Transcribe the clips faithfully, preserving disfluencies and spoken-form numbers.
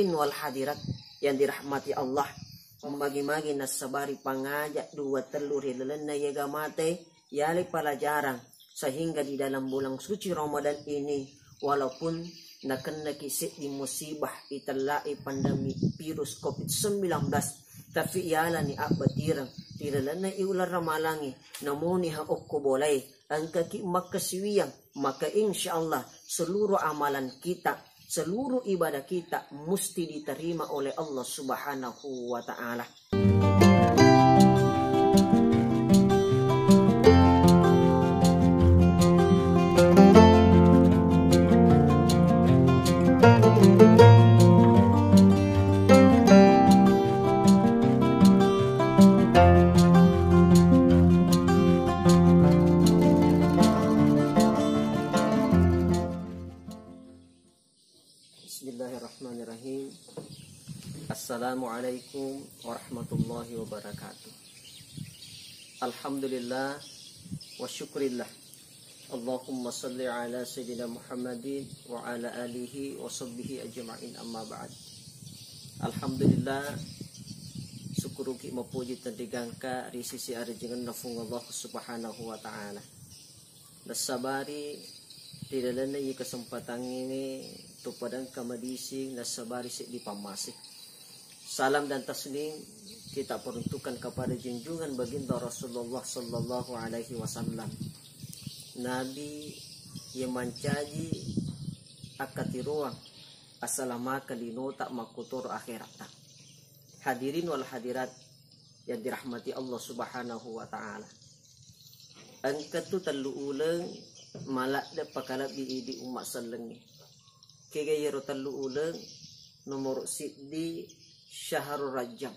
Hadirin wal hadirat yang dirahmati Allah, magi-magi nassabari pangaja dua tellu ri lalenna iyaga mate, yale pelajaran, sehingga di dalam bulan suci Ramadan ini, walaupun nakennaki seddi musibah, itellai pandemi virus covid sembilan belas, tapi yalani abbatireng ri lalenna i uleng ramalangnge, namoniha okko bolae, engkaki makkasiwiang, maka insya Allah seluruh amalan kita, seluruh ibadah kita mesti diterima oleh Allah Subhanahu wa Ta'ala. Bismillahirrahmanirrahim. Assalamualaikum warahmatullahi wabarakatuh. Alhamdulillah wa syukrillah. Allahumma salli ala sayyidina Muhammadin wa ala alihi wa sahbihi ajma'in, amma ba'd. Alhamdulillah, sukkuruki mapuji tenrigangka ri sisi arejengenna Fuang Allah Subhanahu wa Ta'ala. Nassabari ri lalenna iye kesempatangnge to padangka madising nassabari seddi pammase. Salam dan taslim kita peruntukkan kepada junjungan baginda Rasulullah sallallahu alaihi wasallam. Nabi yang mancaji akkatiroang asalamakeng linota makkutoro akheratta. Hadirin wal hadirat yang dirahmati Allah Subhanahu wa Ta'ala. Engka tu tellu uleng maladde pakalebbi idi umma sellengnge. Kega yero tellu uleng? Nomor siddi Syahrul Rajab,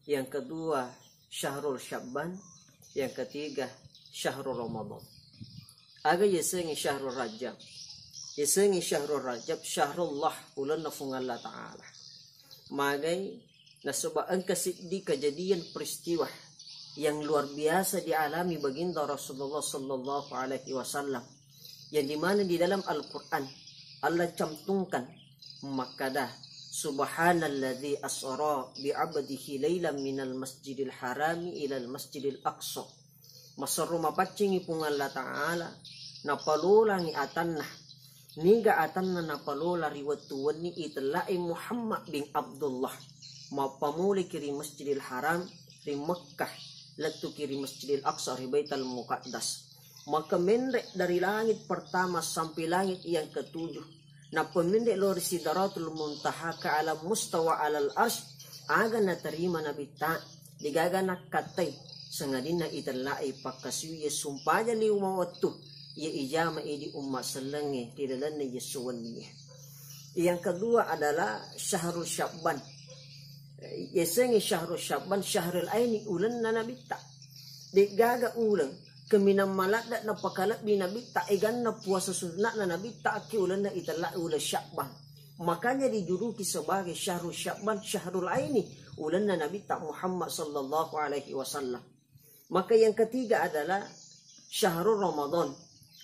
yang kedua Syahrul Syabban, yang ketiga Syahrul Ramadan. Aga yasengnge Syahrul Rajab? Yasengnge Syahrul Rajab, Syahrullah, ulenna Fuang Allah Ta'ala. Magai? Nasaba engka siddi kejadian peristiwa yang luar biasa dialami baginda Rasulullah sallallahu alaihi wasallam, yang dimana di dalam Al-Quran Allah cantumkan makkada, "Subhanalladzi asra bi abdihi lailan minal masjidil harami ilal masjidil aqsa." Maserro mapaccingi Puang Allah Ta'ala, napalolangi atanna. Niga atanna napalola ri wettu wenni itellai Muhammad bin Abdullah, mappamuliki ri Masjidil Haram ri Mekkah, lettuki ri Masjidil Aqsa ri Baitul Muqaddas. Maka menre dari langit pertama sampai langit yang ketujuh. Nappa menre lao ri Sidratul Muntaha ka alam mustawa alal arsy, aga naterima Nabitta, degaga nakkattai, sangadinna itellai pakkasiwiye sumpaja liu mawettu, iye ijama idi umma sellengnge ri lalenna iye suwenniye. Yang kedua adalah Syahrul Syabban. Yasengnge Syahrul Syabban, Syahrul Aini, ulenna Nabitta. Degaga uleng kaminang maladde napakalebbi Nabitta, eganna puasa sunna'na Nabitta akki ulenna itellai uleng Syabban. Makanya dijuluki sebagai Syahrul Syabban, Syahrul Aini, ulenna Nabitta Muhammad sallallahu alaihi wasallam. Maka yang ketiga adalah Syahrul Ramadan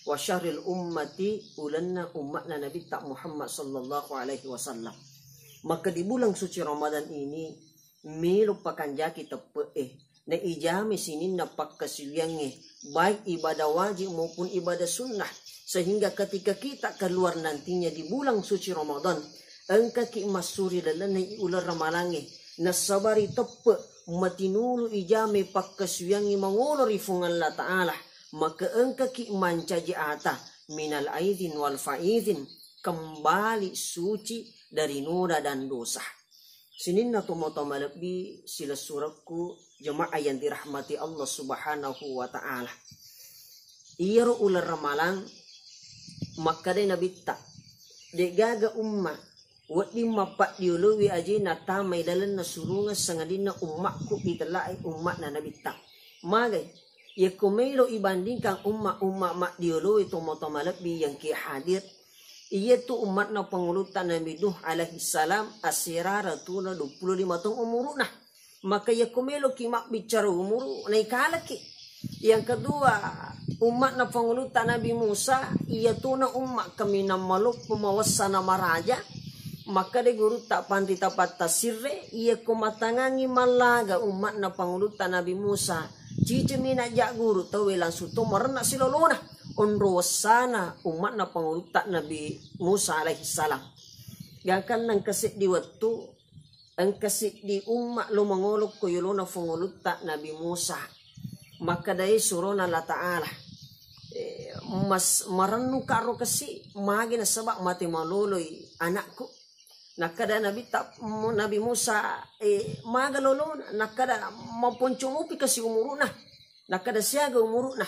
wa Syahrul Ummati, ulenna ummatna Nabitta Muhammad sallallahu alaihi wasallam. Maka di bulan suci Ramadan ini, melo pakanjaki teppe'e, naijami sininna pakkasiwiyangnge, baik ibadah wajib maupun ibadah sunnah, sehingga ketika kita keluar nantinya di bulan suci Ramadan, engkaki massuri lalenna i uleng ramalangnge, nassabari teppe matinulu ijame pakkasiwiyangnge mangolo ri Fuang Allah Ta'ala, maka engkaki mancaji ata minal aidin wal faizin, kembali suci dari noda dan dosa. Sininna tomatoa malebbi silessurekku, jemaah yang dirahmati Allah Subhanahu wa Ta'ala. Iyaro uleng ramalang makkedai Nabitta, de'gaga umma wedding mappaddiolowi aje natamai lalenna surungeng sangadinna ummakku itellai ummakna Nabitta. Magai? Yakko melo ibandingkan umma-umma maddioloe tomatoa malebbi yang ki hadir, iyatu ummatna Pangulutta Nabi Nuh alaihi salam, asera ratuna duappulo lima taung umuru'na. Maka yakko meloki mabbicara umuru, naikalaki. Yang kedua, ummatna Pangulutta Nabi Musa, iyatuna umma kaminang maloppo mawessa na maraja, Makkeda gurutta panrita pattasirre, iyakko matangangi mallaga umma'na pangulutta Nabi Musa, cicemi najja guru tauwe langsung to marenna silolona. Onro wessana umma'na pangulutta Nabi Musa alaihissalam. Gangkanna engka seddi wettu, engka seddi umma lo mangolo ko yolona pangulutta Nabi Musa. Makkedai surona Allah Ta'ala, eh, mas-, marennu karo kesi, magi nasaba mate maloloi anakku. Nakkeda Nabitta, Nabi Musa, eh, maga lolona? Nakkeda, maponco mupi kasi umuru'na. Nakkeda, siaga umuru'na?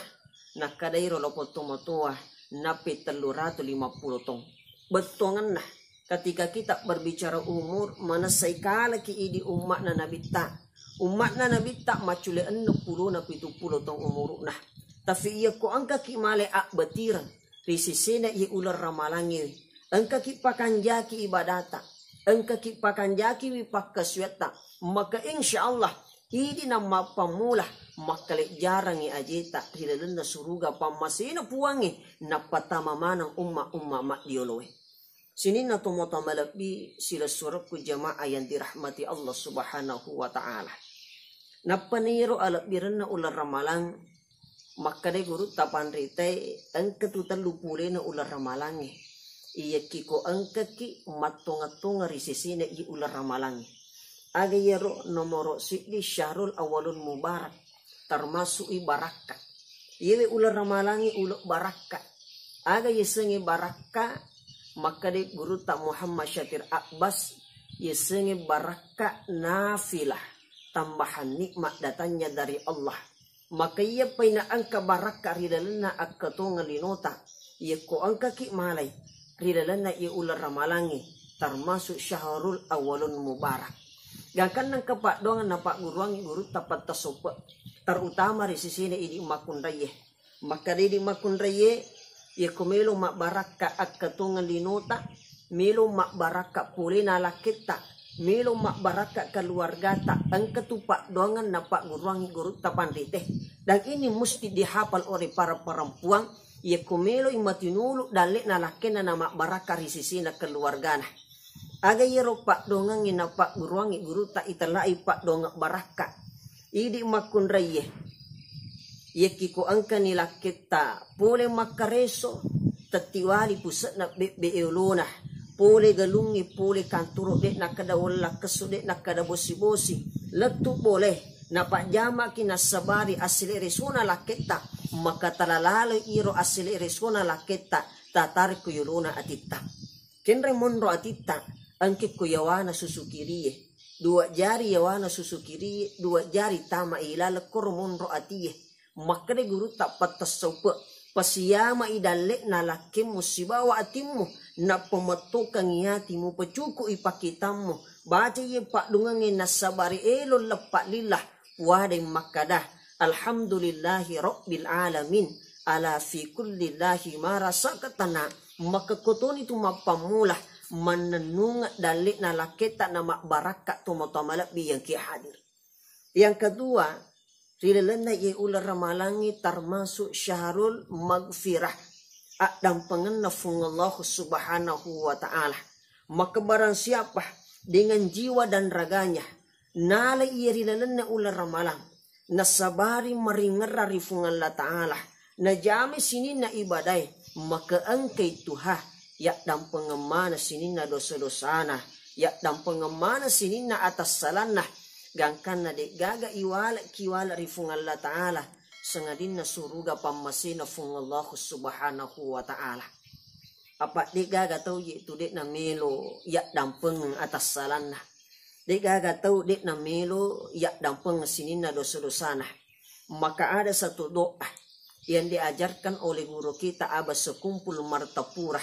Nakkeda, iro lopotto matoa, nappi tellu ratu lima pulo tong. Bettuangenna, ketika kita berbicara umur, manessai kalaki idi umma'na Nabitta. Umma'na Nabitta maccule enneng pulo na pitu pulo tong umuru'na. Tapi iyakko engkaki male abbetireng, ri sesena iye uleng ramalangnge, engkaki pakanjaki ibadata, engkaki pakanjakiwi pakkasuetta, maka insya Allah idi nammappammula makkalejjarangngi ajeta ri lalenna suruga pammasena Puangnge, nappatama maneng umma-umma maddioloe. Sininna tomatoa malebbi silessurekku jamaah yang dirahmati Allah Subhanahu wa Ta'ala. Nappa niro alebbirenna uleng ramalang, makkedai gurutta panritae, engka tu tellu pulena uleng ramalangnge. Iyakkiko engkaki mattonga-tonga ri sesena i uleng ramalangnge. Aga iyaro? Nomoro siddi syahrul awalun mubarak, termasuk i barakka. Iyewe uleng ramalangnge uleng barakka. Aga yasengnge barakka? Makkedai gurutta Muhammad Syatir Abbas, yasengnge barakka nafilah, tambahan nikmat datangnya dari Allah. Maka iyappai naengka barakka ri lalenna akkatongeng linota, iyakko engkaki malai ri lalenna iye uleng ramalangnge, termasuk syahrul awalun mubarak. Gangkanna engka paddoangeng napagguruangngi gurutta pattassoppe, terutama ri sesena idi makkunraie. Makkeda idi makkunraie, iyakko melo mabbarakka akkatongeng linota, melo mabbarakka polena lakketta, melo mabbarakka keluargata, engka tu paddoangeng napagguruangngi gurutta panrite. Dan ini musti dihafal oleh para perempuan, iyakko meloi matinulu dalle'na lakkenna namabbarakka ri sesena keluargana. Aga iyaro paddoangengnge napagguruangngi gurutta itellai paddoangeng barakka. Idi makkunraie, iyakkiko engkani lakketta pole makkareso, tettiwali puse'na bebbe olona, pole galungnge, pole kantoro, de nakkeda wellakkessu, de nakkeda bosi-bosi, lettu bole, napajjamaki nassabari asseleresona lakketta, maka talalaloi iro asseleresona lakketta tatarekko yolona atitta. Kenre monro atitta, engkekko yawana susu kirie. Dua jari yawana susu kirie, dua jari tama ilaleng koro monro atie. Makkeda gurutta pattassoppe, pasiyama i dalle'na lakkemmu sibawa atimmu, nappa mettokangngi ati mupacuku i pakkitammu. Baca iye paddoangengnge nassabari elo leppa lillah, puadai makkada, alhamdulillahi rabbil alamin, ala fi kulli lahi marasakatana. Maka kotoni tu mappammula mannennungeng dalle'na lakketta namabbarakka tomatoa malebbi yang ki hadir. Yang kedua, ri lalenna iye uleng ramalangnge termasuk syahrul magfirah, addampengenna Fuang Allah Subhanahu wa Ta'ala. Maka barang siapa dengan jiwa dan raganya nalai iye ri lalenna uleng ramalang, nasabari maringerra ri Fuang Allah Ta'ala, najamai sininna ibadae, maka engkai tuha yaddampengeng maneng sininna dosa-dosana, yaddampengeng maneng sininna atassalanna, gangkanna de'gaga iwale kiwale ri Fuang Allah Ta'ala, sangadinna suruga pammasena Fuang Allah Subhanahu wa Ta'ala. Apa de'gaga tau je tu de'na melo yaddampengeng atassalanna. De'gaga tau de'na melo yaddampengeng sininna dosa-dosana. Maka ada satu doa yang diajarkan oleh guru kita Aba Sekumpul Martapura.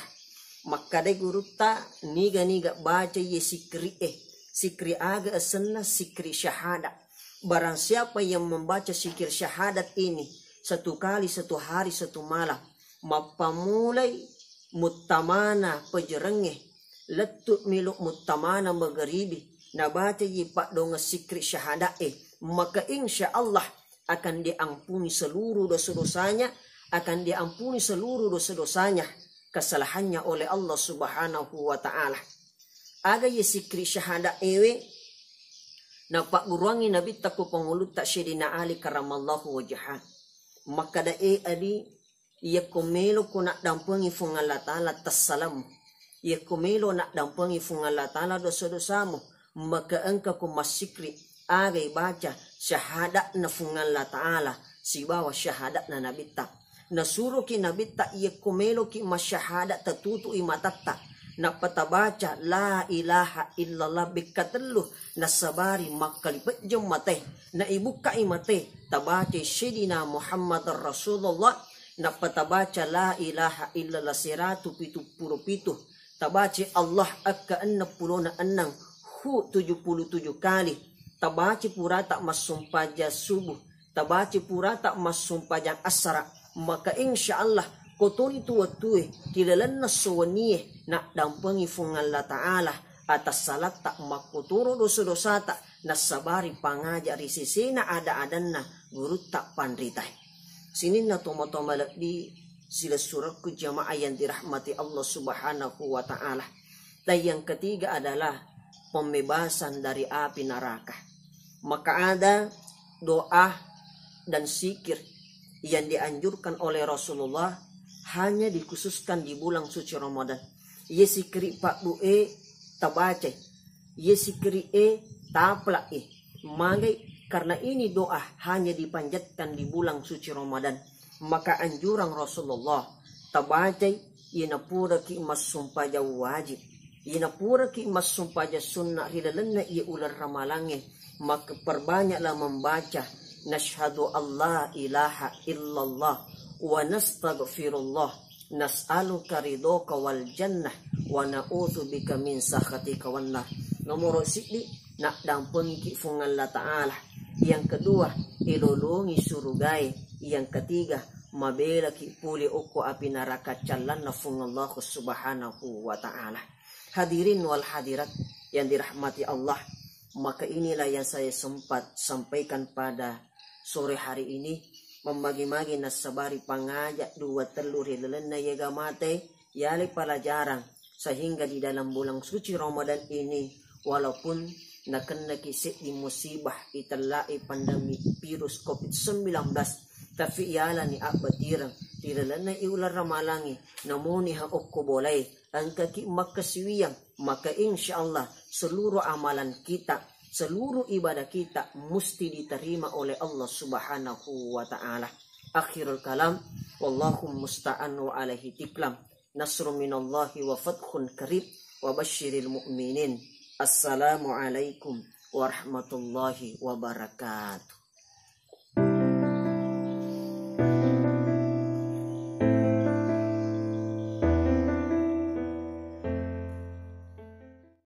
Makkadai gurutta, niga-niga baca iye sikri e, sikri aga asenna? Sikri syahadat. Barang siapa yang membaca sikir syahadat ini satu kali satu hari satu malam, mappamulai muttamana pajerengnge, lettu melo muttamana magaribi, nabaca iye paddoangeng sikri syahadat e, maka insya Allah akan diampuni seluruh dosa-dosanya, akan diampuni seluruh dosa-dosanya, kesalahannya oleh Allah Subhanahu wa Ta'ala. Aga iye sikri syahada ewe? Napagguruangngi Nabitta ku pangulutta Syedina Ali karamallahu wajhah. Makkada e adi, iyakko melo ko naddampengi Fuang Allah Ta'ala tassalammu, iyakko melo naddampengi Fuang Allah Ta'ala dosa-dosamu, maka engka ko massikri, aga ibaca syahadatna Fuang Allah Ta'ala sibawa syahadatna Nabitta. Nasuroki Nabitta iyakko meloki masyahada tatutu'i matatta, nappa tabaca la ilaha illallah bekka tellu, nassabari makkalipejjeng mate, naibukkai mate, tabacai Syedina Muhammadar Rasulullah, nappa tabaca la ilaha illallah seratu pitu pulo pitu, tabacai Allah akka enneng pulona enneng, hu tujuh puluh tujuh kali, tabacai purata massumpajang subuh, tabacai purata massumpajang assara, maka insya Allah kotoni tu wettue, ki lalenna esso wennie naddampengi Fuang Allah Ta'ala atas salatta makkutoro dosa-dosata, nassabari pangaja ri sesena ada-adanna gurutta panritae. Sininna tomatoa malebbi silessurekku jamaah yang dirahmati Allah Subhanahu wa Ta'ala. Dan yang ketiga adalah pembebasan dari api neraka. Maka ada doa dan zikir yang dianjurkan oleh Rasulullah hanya dikhususkan di bulan suci Ramadan. Iye sikri pabbu e tabacai, iye sikri e tapla e. Magai karena ini doa hanya dipanjatkan di bulan suci Ramadan. Maka anjuran Rasulullah, tabacai iye napuraki massumpajang wajib, iye napuraki massumpajang sunna ri lalenna iye uleng ramalangnge, maka perbanyaklah membaca, "Nasyhadu alla ilaha illallah wa nastaghfirullah, nas'aluka ridhoka wal jannah wa na'udzubika min sakhatika wan nar." Nomoro siddi, naddampengiki Fuang Allah Ta'ala. Yang kedua, ilolongi surugae. Yang ketiga, mabelaki pole okko api neraka callanna Fuang Allah Subhanahu wa Ta'ala. Hadirin wal hadirat yang dirahmati Allah, maka inilah yang saya sempat sampaikan pada sore hari ini. Mammagi-magi nassabari pangaja dua tellu ri lalenna iyaga mate, yale pelajaran, sehingga di dalam bulan suci Ramadan ini, walaupun nakennaki seddi musibah, itellai pandemi virus covid sembilan belas, tapi yalani abbatireng ri lalenna i uleng ramalangnge, namoniha okko bolae, engkaki makkasiwiang, maka insya Allah seluruh amalan kita, seluruh ibadah kita musti diterima oleh Allah Subhanahu wa Ta'ala. Akhirul kalam, wallahul musta'an wa alaihi tiklam. Nasrun minallahi wa fathun qarib, wa basyiril mu'minin. Assalamualaikum warahmatullahi wabarakatuh.